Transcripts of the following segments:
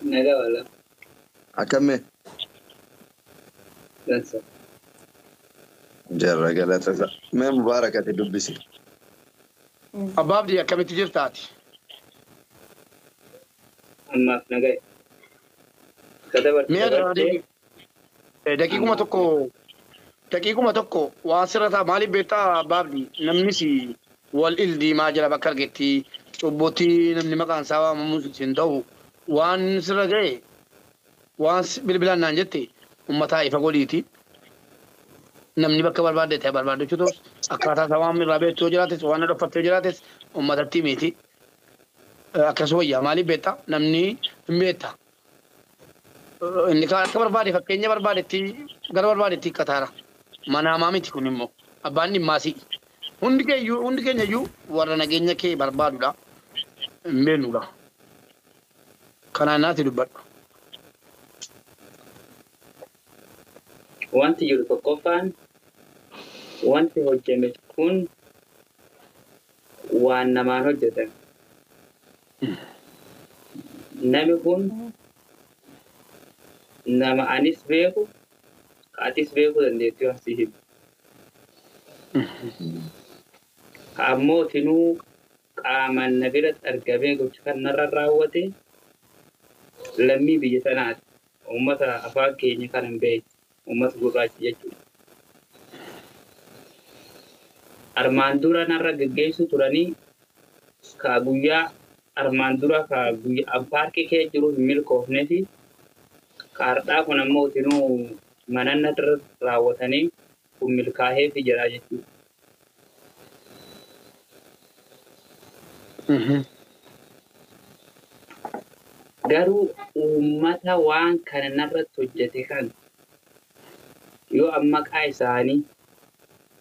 Nagaa wala. Akkam mee? Dansa. Jarra galata isaa. Mee Mubaarak ati dubbisi. Abbaa Abdii, akkamitti jirtaati? Ammaaf nagaa. Ka dabarte Mi'a dabartee. Daqiiquma tokko waan sirra ta'a. Maaliif beektaa, Abbaa Abdii, namnis wal ildiimaa jira bakka argetti cubbuutti namni maqaan isaa waamamu hin ta'u. Waan sirra ga'e, waan bilbilaan naan jette, uummataa ifa godhiiti. Namni bakka barbaadde ta'e barbaadachuu ta'us, akkaataa isaa waan irraa beektu yoo jiraates, waan dhoffatte yoo jiraates, uummatatti himiiti. Akkas wayyaa. Maaliif beektaa, namni hin beekta. Inni kaan akka barbaade fakkeenya barbaadetti gara barbaadetti hiikkataara. Mana hamaa miti kun immoo abbaan dhimmaasi. Hundi keeyyuu, hundi keenya iyyuu warra nageenya kee barbaadudha. Hin beeknudha. Kanaan naati dubbadhu. Wanti jiru tokkoffaan, wanti hojjeme kun waan namaan hojjetame. Namni kun nama anis beeku, atis beekuu dandeettu yoo asii himu. Ammoo tinuu qaamaan na biratti argamee gocha kan narra raawwate lammii biyya tanaati. Uummata afaan keenya kan hin beekne, uummata gurraacha jechuudha. Armaan dura narra geggeessuu turanii ka guyyaa armaan dura ka guyyaa paarkii kee jiru hin milkoofnee fi ka har'aa kun ammoo tinuu mana narra raawwatanii kun milkaa'ee fi jira jechuudha. Garuu uummata waan kana narratti hojjete kan yoo amma maqaa isaanii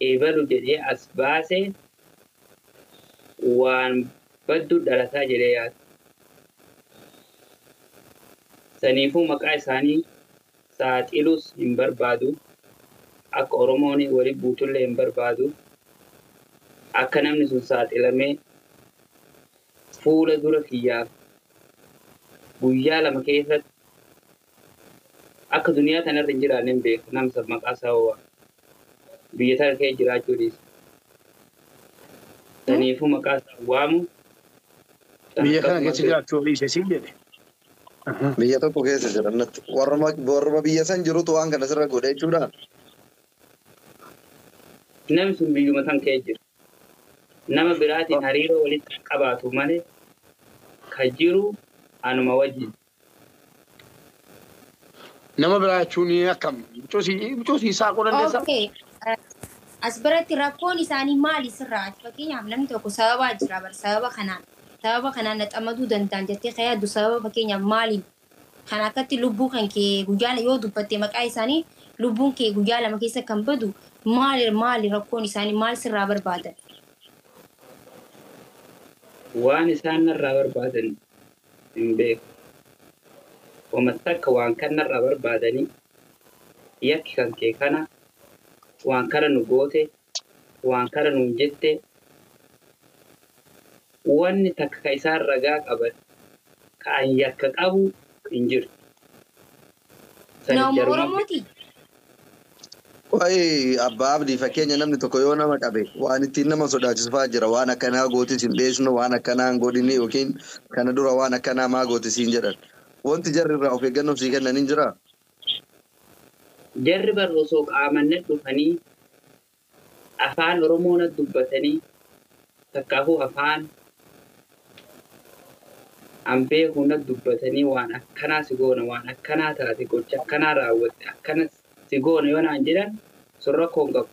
eebalu jedhee as baase, waan baddu dhalataa jedhee yaada. Saniifuu maqaa isaanii saaxilus hin barbaadu. Akka Oromoon walii buutullee hin barbaadu. Akka namni sun saaxilamee fuula dura kiyyaaf guyyaa 2 keessatti akka duniyaa tanarra hin jiraanne hin beeku. Nama maqaa isaa ho'a. Biyya tana keessa jiraachuu dhiisa. Saniifuu maqaa isaa waamu. Biyya kana keessa jiraachuu dhiise siin jedhe. Biyya tokko keessa jiran natti. Warruma biyya san jirutu waan kana sirra godhe jechuudha. Namni sun biyyuma san keessa jira. Nama biraatiin hariiroo walitti qabaatu malee ka jiru anuma wajjin. Nama biraa jechuun akkam? Mucoosii saaquu dandeessaa? Okay. As biratti rakkoon isaanii maali sirraati? Fakkeenyaaf namni tokko sababaa jira bara sababa kanaan na xamaduu danda'an jettee kan yaaddu, sababa fakkeenyaaf maaliin kan akkatti lubbuu kan kee guyyaa yoo dubbatte maqaa isaanii lubbuun kee guyyaa 2 keessa kan badu maali? Maali rakkoon isaanii? Maal sirraa barbaadan? Waan isaan narraa barbaadan hin beeku. Wama takka waan kan narraa barbaadanii yakki kan kee kana, waan kana nu goote, waan kana nuun jette, wanni takka ka isaan ragaa qaban ka an yakka qabu hin jiru. Nama Oromooti. Waa'ee Abbaa Abdii, fakkeenya namni tokko yoo nama qabe waan ittiin nama sodaachisu fa'aa jira. Waan akkanaa gootis hin dheessinu, waan akkanaa hin godhini, yookiin kana dura waan akkanaa maa gootis hin jedhan. Wanti jarri irraa of eeggannoof sii kennan hin jiraa? Jarri bar osoo qaamanne dhufanii afaan Oromoo na dubbatanii takkaafuu afaan an beeku na dubbatanii, waan akkanaa si goona, waan akkanaa taate, gocha akkanaa raawwatte, akkana si goona yoo naan jedhan, sun rakkoo hin qabu.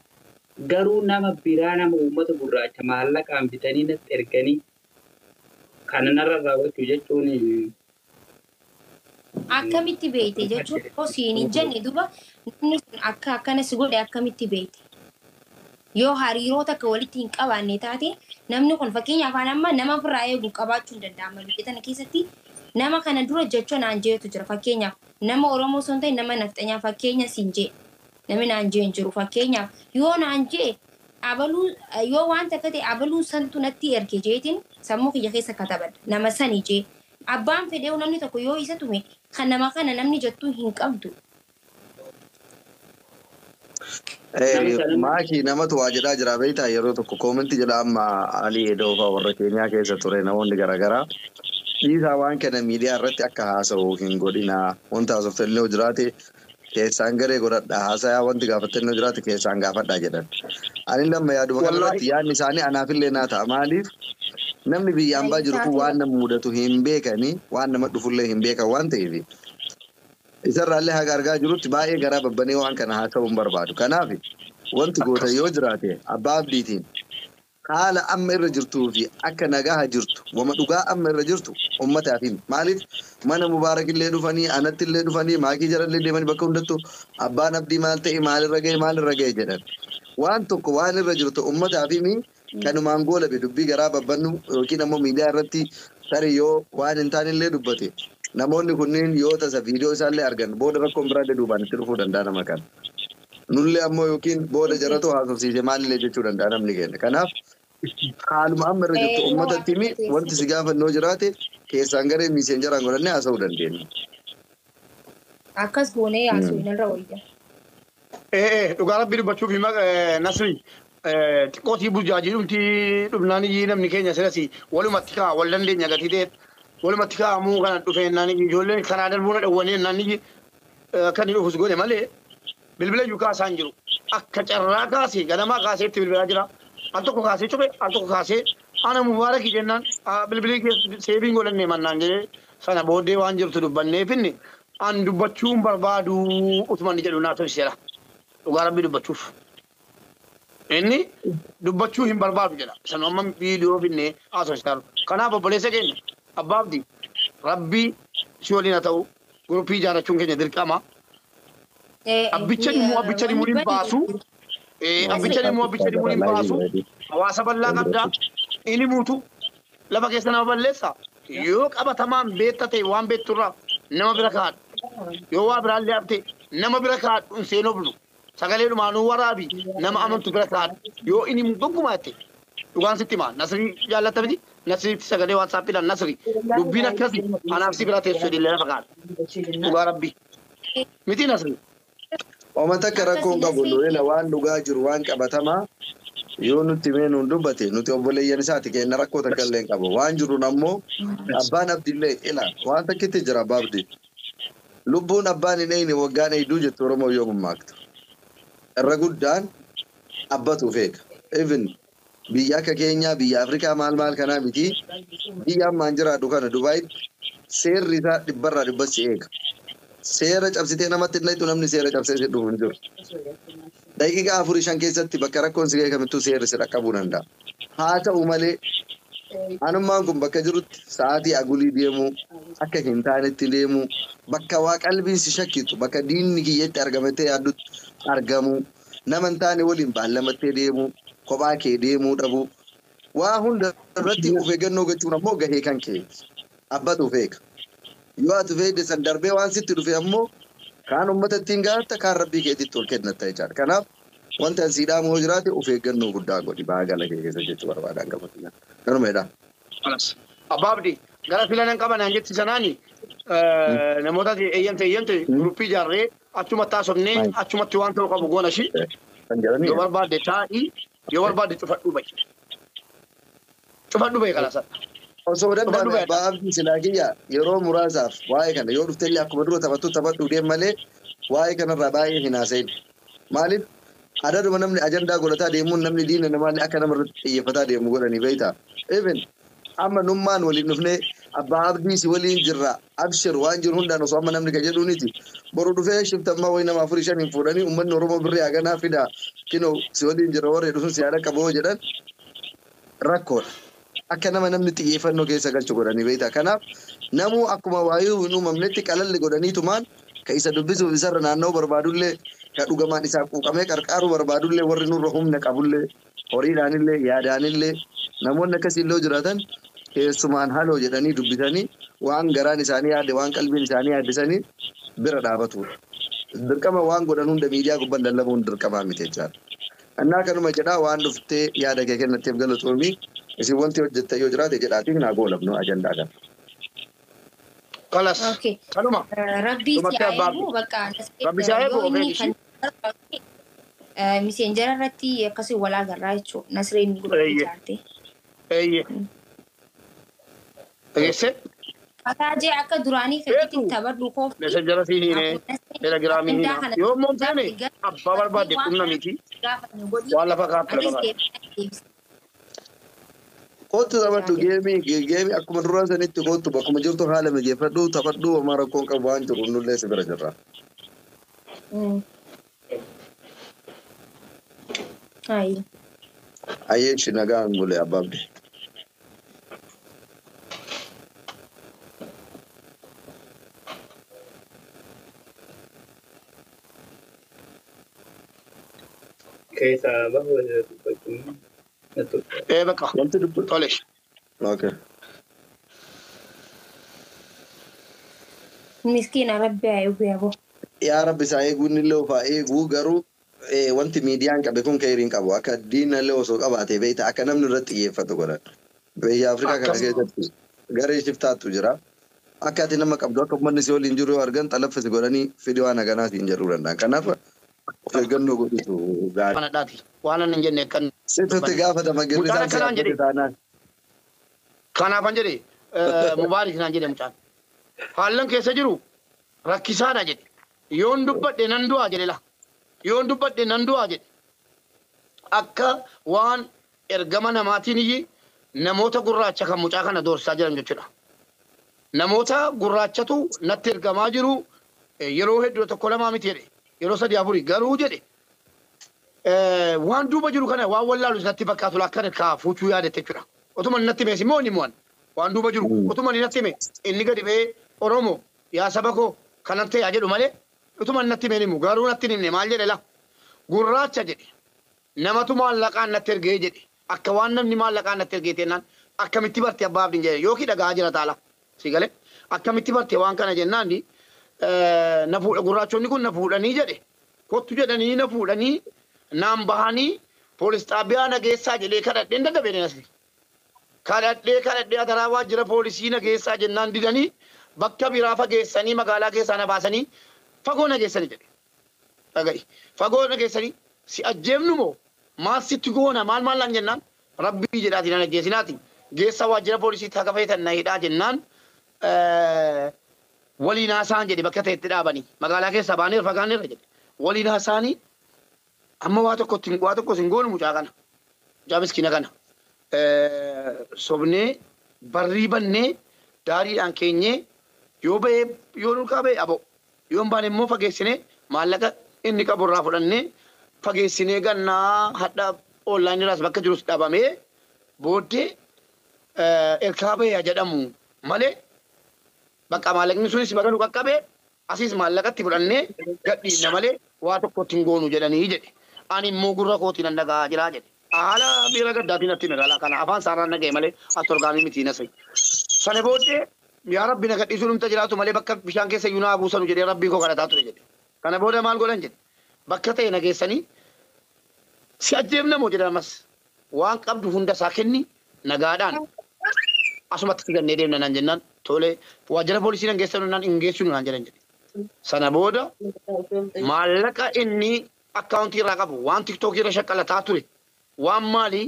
Garuu nama biraa, nama uummata gurraacha maallaqaan bitanii natti erganii kana narra raawwachuu jechuun Akkamitti beeyte jechuun, osoo siin hin jenne duba namni sun akka akkana si godhe akkamitti beeyte? Yoo hariiroo takka walitti hin qabaanne taate, namni kun fakkeenya afaan amma nama ofirraa eegu qabaachuu hin danda'ama. Biyya tana keessatti nama kana dura jecha naan jeetu jira. Fakkeenyaaf nama Oromoo osoo hin ta'in nama nafxanyaa fakkeenya siin jee. Namni naan jee hin jiru. Fakkeenyaaf yoo naan jee abaluu, yoo waan takka ta'e abaluu santu natti erge jeetiin sammuu kiyya keessa katabadha. Nama sani jee. Abbaan fedhee namni tokko yoo isa tume kan nama kana namni jettuu hin qabdu. Maakii namatu waa jedhaa jira beektaa yeroo tokko koomentii jedha amma Alii Edoofaa warra Keeniyaa keessa ture namoonni garaagaraa. Dhiisaa waan kana miidiyaa irratti akka haasa'u hin godhinaa. Wanta haasoftan illee jiraate keessaan garee godhadhaa. Haasayaa wanti gaafattan illee jiraate keessaan gaafadhaa jedhan. Ani lamma yaaduma kanarratti yaadni isaanii anaafillee naa ta'a. Maaliif namni biyya ambaa jiru kun waan nama mudatu hin beekanii waan nama dhufullee hin beekan waan ta'eef. Isarraallee haga argaa jirutti baay'ee garaa babbanee waan kana haasa'uu hin barbaadu. Kanaaf wanti goota yoo jiraate abbaa abdiitiin haala amma irra jirtuu fi akka nagaa jirtu wama dhugaa amma irra jirtu uummataaf himi. Maaliif mana Mubaarakillee dhufanii anattillee dhufanii maakii jalallee deemanii bakka hundattuu abbaan abdii maal ta'e maalirra ga'e maalirra ga'e jedhan. Waan tokko waan irra jirtu uummataaf himi kanumaan goolabe dubbii garaa babbannu yookiin ammoo miidiyaa irratti tarii yoo waan hin taanellee dubbate. Namoonni kunneen yoo tasa viidiyoo isaallee argan booda rakkoon biraallee duubaan itti dhufuu danda'a nama kana. Nullee ammoo yookiin booda jaratu haasofsiise maalillee jechuu danda'a namni keenya. Kanaaf haaluma amma irra jirtu uummatatti himi wanti si gaafannoo jiraate keessaan garee miiseenjaraan godhannee haasa'uu dandeenya. Akkas goonee haasa'uu irra wayya. Dhugaa rabbii dubbachuuf Nasri xiqqootii burjaajiidhumti dhumnaan namni keenya silas walumatti kaa wal dandeenya gatii ta'eef. Walumatti kaa'amuu kana dhufee naan ijoolleen karaa darbuu na dhawwanii naan kan inni dhufus godhe malee bilbila iyyuu kaasaan jiru. Akka carraa kaasee ganamaa kaasee itti bilbilaa jira. Al tokko kaasee cufe al tokko kaasee ana Mubaarakii jennaan bilbilii seebiin godhannee mannaan jedhee sana booddee waan jirtu dubbannee finne an dubbachuun barbaadu utuma inni jedhu naa tolchiseera. Dhugaa rabbii dubbachuuf. Inni dubbachuu hin barbaadu jedha. Sana amma viidiyoo finnee haasofsiisaa. Kanaaf obboleessa keenya. Abbaa Abdii rabbii si waliin haa ta'u guruppii ijaarrachuun keenya dirqama. Abbicha dhimmoo abbicha dhimmoo hin baasu. Abbicha dhimmoo abbicha dhimmoo hin baasu. Hawaasa bal'aa qabdaa. Inni muutu lafa keessa nama balleessa. Yoo qabatamaan beekta ta'e waan beekturraa nama bira kaadhu. Yoo waa biraallee hafte nama bira kaadhu hin seenofnu. Sagalee dhumaanuu waraabi nama amantu bira kaadhu. Yoo inni gonkumaa jette dhugaan sitti himaa Nasrii jaallatta miti. Nasriitti sagalee waatsaappiidhaan Nasri dubbiin akkasii anaaf si bira teessoo illee lafa kaadha. Dhugaa rabbii. Miti Nasri. Uummata akka rakkoon qabu lola waan dhugaa jiru waan qabatamaa yoo nutti mee nuun dubbate nuti obboleeyyan isaati kenna rakkoo takka illee hin qabu. Waan jiruun ammoo abbaan abdiillee ila waan takkitti jira abbaa abdii. Lubbuun abbaan hin eegne waggaan eegduu jettu Oromoo yoo mammaaktu. Irra guddaan abbatu feeka. Even biyya akka Keenyaa biyya Afrikaa maal maal kanaa miti biyya ammaan jiraadhu kana Dubaayitti seerri isaa dhibbarraa dhibbatti eega. Seera cabsitee namatti hin laixu namni seera cabsee si dhufu hin jiru. Daqiiqaa 4-5 keessatti bakka rakkoon si ga'e kamittuu seerri si dhaqqabuu danda'a. Haa ta'u malee anummaan kun bakka jirutti sa'aatii agulii deemuu akka hin taanetti deemuu bakka waa qalbiin si shakkitu bakka diinni kiyyetti argamattee yaaddutti argamuu nama hin taane waliin baallamattee deemuu kophaa kee deemuu dhabuu waa hunda irratti of eeggannoo gochuun ammoo gahee kan kee abbatu of eega. Yoo ati feede san darbee waan sitti dhufe ammoo kaan uummata ittiin gaafatta kaan rabbii keetitti ol kennatta jechaadha. Kanaaf wanta ani siidhaa moo jiraate of eeggannoo guddaa godhi ba'aa gala kee keessa jechuu barbaadan qabatu. Kanuma jedhaa. Abbaa Abdii gara filanan qaban aan jetti sanaani namoota eeyyamte eeyyamte guruppii ijaarree achumatti haasofnee achumatti waan ta'u qabu goona shi. Yoo barbaadde taa'ii yoo barbaadde cufadhuu ba'i. Cufadhuu ba'i kalaasa. Osoo danda'ame abbaa abdii silaa kiyya yeroo muraasaaf waa'ee kana yoo dhuftellee akkuma dura taphattu taphadhu deem malee waa'ee kanarraa baay'ee hin haasa'in. Maaliif adaduma namni ajandaa godhataa deemuun namni diina namaallee akka nama irratti xiyyeeffataa deemu godhanii beektaa. Even amma nummaan waliin dhufnee abbaa abdii si waliin jirra abshir waan jiru hundaan osoo amma namni ka jedhuuniti boru dhufee shiftammaa wayii nama 4-5 hin fuudhanii uummanni Oromoo birrii haganaa fidaa kinoo si waliin jirra warra dhufuun si yaada qaboo jedhan rakkoodha. Akka nama namni xiyyeeffannoo keessa galchu godhanii beektaa. Kanaaf namuu akkuma waayuu hin uumamnetti qalalli godhaniitumaan ka isa dubbisuuf isarra naanna'uu barbaadullee ka dhugamaan isaa quuqamee qarqaaruu barbaadullee warri nurra humna qabullee horiidhaanillee yaadaanillee namoonni akkasiillee jiraatan keessumaan haloo jedhanii dubbisanii waan garaan isaanii yaadde waan qalbiin isaanii yaaddisanii bira dhaabatudha. Dirqama waan godhan hunda miidiyaa gubbaan lallabuun dirqamaa miti jechaadha. Innaa kanuma jedhaa waan dhuftee yaada kee kennatteef galatoomii isin wanti hojjettan yoo jiraate jedhaatiin naa goolabnu ajandaa kana. Kalas. Okay. Kanuma. Rabbii si Dhumattee haa abbaa eegu bakka Rabbi si haa eegu yoo inni ofeeti kan miseenjara irratti akkasii wal agarraa jechuudha. Nasreen gurgurtii Eeyyee. jaarte. Eeyyee. Dhageessee? Fataa akka duraanii Beeku. keetti taphadhu koofti. Messenjera si hiine, telegiraamii hiina. Yoo immoo hin feene abbaa barbaadde qunnamiiti. Waan lafa kaa'attu lafa kaa'attu. Kootu taphadhu geemii geemii akkuma duraa sanitti kootu bakkuma jirtu haala mijeeffadhu taphadhu homaa rakkoon qabu waan jiru nullee si bira jirra. Ayi. Ayyeeshi nagaan bule abbaabdi. Keessaa bahu dubbachuun natti ulfaata. Ee bakka. Wanti dubbu. Tole. Okay. Miskiina rabbi haa eegu yaaboo. Yaa rabbi isaa eeguun illee ofaa eeguu garuu wanti miidiyaan qabe kun keeriin qabu akka diina illee osoo qabaate beekta akka namni irratti xiyyeeffatu godhan. Biyya Afrikaa kana Akkas. keessatti garee shiftaatu jira. Akka ati nama qabdu akka uummanni si waliin jiru yoo argan xalaffisi godhanii fidii waan haganaa siin jedhuu danda'an. Kanaaf of eeggannoo godhutu gaarii. Waan addaati. Waan ani hin jenne kan Situtti gaafatama Mucaan girrisaan si akkanaan jedhe. yaabbate taanaan. Kanaafan jedhe Mubaarik naan jedhe mucaan. Haallan keessa jiru rakkisaadha jedhe. Yoon dubbadhe nan du'a jedhe la. Yoon dubbadhe nan du'a jedhe. Akka waan ergama namaatiin iyyi namoota gurraacha kan mucaa kana doorsisaa jiran jechuudha. Namoota gurraachatu natti ergamaa jiru yeroo hedduu tokko lamaa miti jedhe. Yeroo sadii afurii garuu jedhe. Waan duuba jiru kana waan wallaalu natti fakkaatu akka kaa fuuchuu yaadatte jechuudha. Otuma inni natti himes immoo inni mo'an. Waan duuba jiru otuma inni natti hime inni gadi ba'ee Oromoo yaa saba koo kanan ta'e haa jedhu malee otuma inni natti hime himu garuu natti hin himne maal jedhe la gurraacha jedhe namatu maallaqaan natti ergee jedhe akka waan namni maallaqaan natti ergee jennaan akkamitti barte abbaa abdiin jedhe yookiin dhagaa jira taala si galee akkamitti barte waan kana jennaan na fuudha gurraachonni kun na fuudhanii jedhe kottu jedhanii na fuudhanii naan bahanii poolis xaabiyaa na geessaa jedhee kadhadheen dadhabee nasri. Kadhadhee kadhadhee ataraa waajjira poolisii na geessaa jennaan didanii bakka biraa fageessanii magaalaa keessaa na baasanii fagoo na geessanii jedhe. Dhaga'i. Fagoo na geessanii si ajjeefnu moo maal sitti goona maal maal naan jennaan rabbii jedhaatiin na ajjeesinaati. Geessa waajjira poolisii taka feetan na hidhaa jennaan waliin haasa'an jedhe bakka ta'etti dhaabanii magaalaa keessaa baanee fagaanneerra jedhe. Waliin haasa'anii amma waa tokko waa tokko sin goonu mucaa kana. Mucaa miskiina kana. Sobnee barrii bannee daariidhaan keenyee yoo ba'ee yoo nurkaa ba'e abo yoo hin baane immoo fageessinee maallaqa inni qabu irraa fudhannee fageessinee gannaa hadha oonlaayinii irraas bakka jirus dhabamee booddee erkaa ba'e jedhamu malee bakka maallaqni sunis baga nu qaqqabe asiis maallaqatti fudhannee gadhiifna malee waa tokkotti hin goonu jedhanii jedhe. Ani immoo gurra kootiin nan dhaga'aa jiraa jedhe. Haala miira gaddaatiin natti hime kana afaan isaarraan dhaga'e malee astorgaamii miti nasi. Sana booddee yaa rabbi na gadhiisuu numta jiraatu malee bakka bishaan keessa iyyuu naa buusanu jedhee rabbiin koo kadhataa ture jedhe. Kana booda maal godhan jedhe. Bakka ta'e na geessanii si ajjeefna moo jedhan ammas waan qabdu hunda isaa kenni nagaadhaan asumatti si gannee deemna naan jennaan tole waajjira poolisii nan geessanu naan hin geessinu naan jedhan jedhe. Sana booda maallaqa inni akkaawuntii irraa qabu waan tiktookii irra shaqqalataa ture waan maalii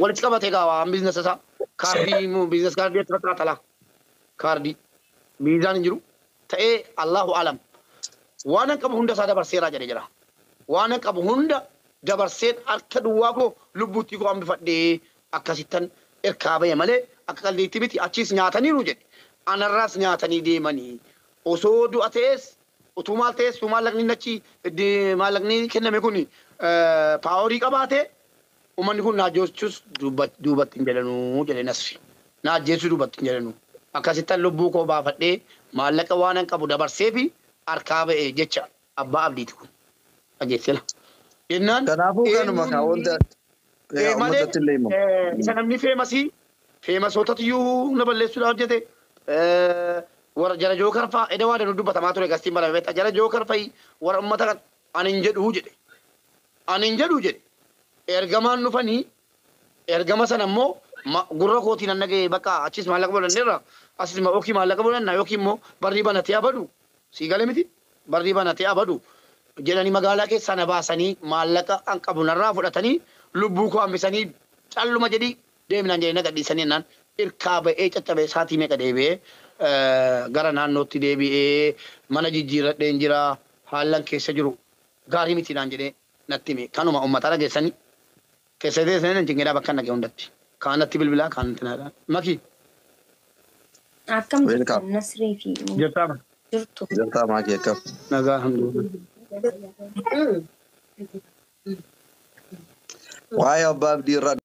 walitti qabatee gaa waan biizinasa isaa kaardii biizinas kaardii itti fakkaata laa kaardii miizaan hin jiru ta'ee Allahu alam waan an qabu hunda isaa dabarseeraa jedhee jira waan an qabu hunda dabarseen harka duwwaa koo lubbuutti koo hambifadhee akkasittan erkaa bahe malee akka qalliitti miti achiis nyaataniiru jedhe anarraas nyaatanii deemanii osoo du'a ta'es utuu maal ta'es utuu maallaqni achi maallaqni kenname kun paaworii qabaate uummanni kun na ajjeesuus duubatti hin jedhanuu jedhe Nasri. Na ajjeesuu duubatti hin jedhanuu. Akkasittan lubbuu koo baafadhee maallaqa waan an qabu dabarsee fi harkaa ba'e jecha abbaa abdiiti kun. Dhageessela. Jennaan Kanaafuu kanuma kaa wanta malee uummatatti illee himamu. isa namni feemasii feemasootatu iyyuu na balleessuudhaaf hojjete. Warra jara jookar fa'aa edda waa danuu dubbatamaa ture gastiin barame beektaa jara jookar fa'i warra uummata kan ani hin jedhuu jedhe. Ani hin jedhuu jedhe. Ergamaan dhufanii ergama sana immoo gurra kootiin an dhaga'e bakka achis maallaqa godhanneerra Asuma yookiin maallaqa fudhanna yookiin immoo barrii banatee abadu sii galee miti barrii banatee abadu jedhanii magaalaa keessaa na baasanii maallaqa an qabu narraa fudhatanii lubbuu koo hambisanii calluma jedhii deemnaan jedhanii na gadhiisanii naan irkaa ba'ee caccabee saatii meeqa deebi'ee gara naannootti deebi'ee mana jijjiirradheen jira haallan keessa jiru gaarii miti naan jedhee natti hime kanuma uummata dhageessanii keessa teessanii nan cinqeedhaa bakka nagee hundatti kaanatti bilbilaa kaanatti naadhaa makii. Akkam Welcome. jirtu Nasree fi Jirtaa jirtu. Jirtaa maakii akkam? Nagaa alhamdulillah. Waa'ee abbaa abdii irraa